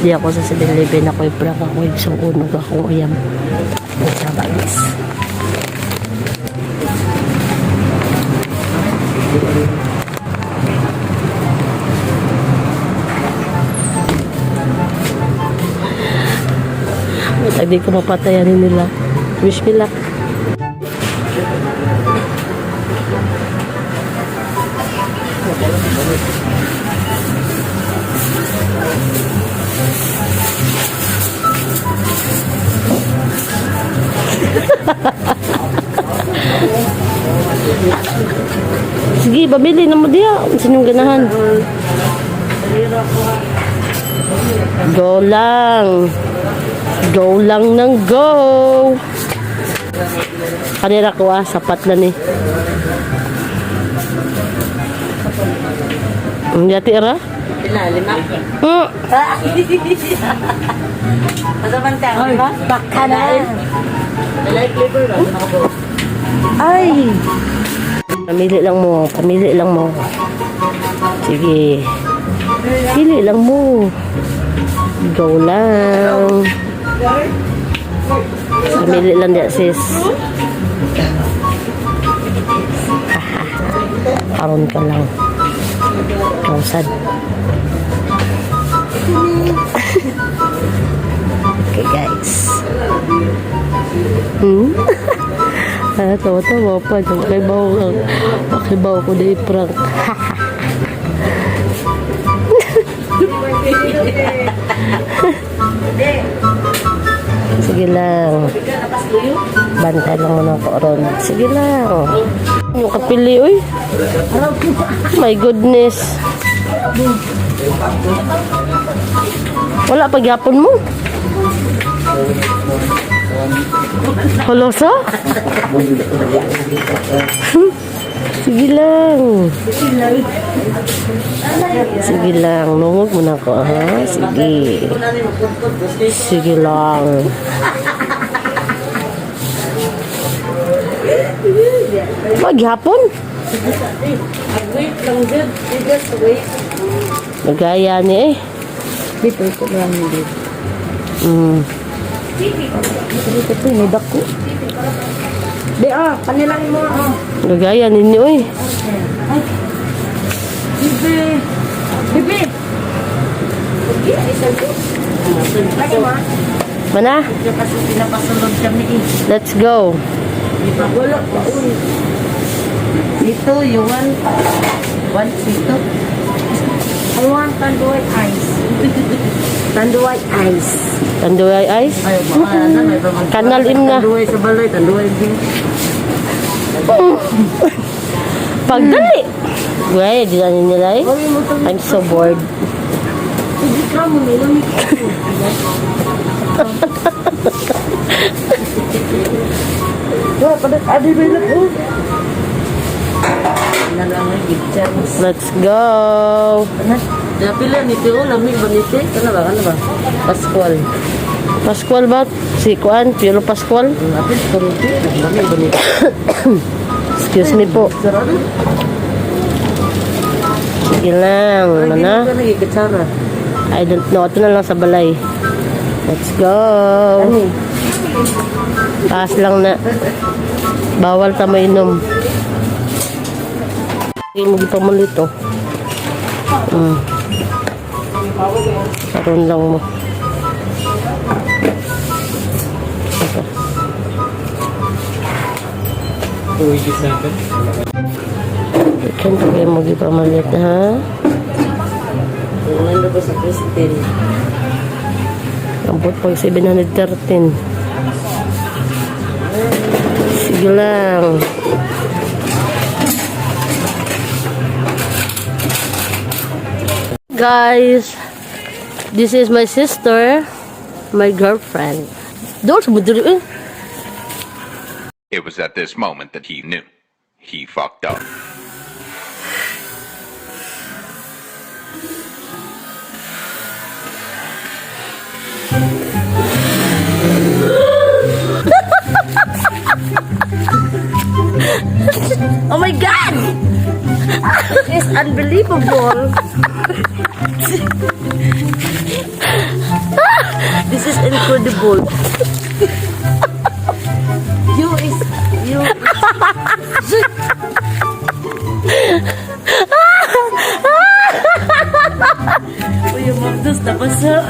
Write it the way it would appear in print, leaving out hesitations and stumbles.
Di ako sa 7-Eleven, ako i-prank ako igsuon ug akong uyab. Sa guys. Hindi ko mapatayan nila. Wish me luck. Sige, pamili na mo diya. Sa inyong ganahan. Go lang. Go lang ng go. Kanira ko ah, sapat na ni. Ang yati ra? Pila, lima? Asa man ka, lima? Baka na. Light flavor ba? Ay! Pamili lang mo, pamili lang mo. Sige. Pili lang mo. Go lang. Pamili lang diya, sis. Aron ka lang. Kausad. Okay, guys. Ah, tawa-tawa pa. Makibaw, makibaw ko na i-prank. Sige lang. Bantay lang muna ako ron. Sige lang. Yung kapili, uy. My goodness. Wala pagyapon mo. Holosa? Sige lang. Sige lang. Lungog mo na ako, ha? Sige. Sige lang. Maghapon? Wait lang, dude. You just wait. Nagaya ni eh. Dito, ito lang, dito. Dito, ito, may dako. Di, ah, kanilang mo, ah. Nagaya ninyo eh. Ay. Bibi. Bibi. Mana? Kasi pinapasunod kami eh. Let's go. Wala pa, uy. Dito, you want one sito? I want Tanduay Ice. Tanduay Ice. Tanduay Ice? Ay, baka na, may pamag- Kanal im na. Tanduay sa balay, tanduay din. Pagdali! Güey, di na nila eh. I'm so bored. Hindi ka mo, nilamig ko. Wala, padat, adi ba yun? Oh. Let's go! Pila nito, lamig ba nito? Ano ba, ano ba? Pascual. Pascual ba? Si Kuan? Piolo Pascual? Apil ko nito, lamig ba nito? Excuse me po. Sarado? Sige lang. Mana? Ano nagigitsara? I don't know. Ito na lang sa balay. Let's go! Ano? Taas lang na. Bawal ta mainom. Hindi mo pamalit oh. Karoon lang mo. Ito. 287. Ikan pa kayo mo pamalit ha? Ano ba sa Christine? Abot pag 713. Sige lang. Guys, this is my sister, my girlfriend. Doon sa mudiri eh. It was at this moment that he knew. He fucked up. Oh my God! It's unbelievable. This is incredible. You is you. Uy, yung mabdos nabasa.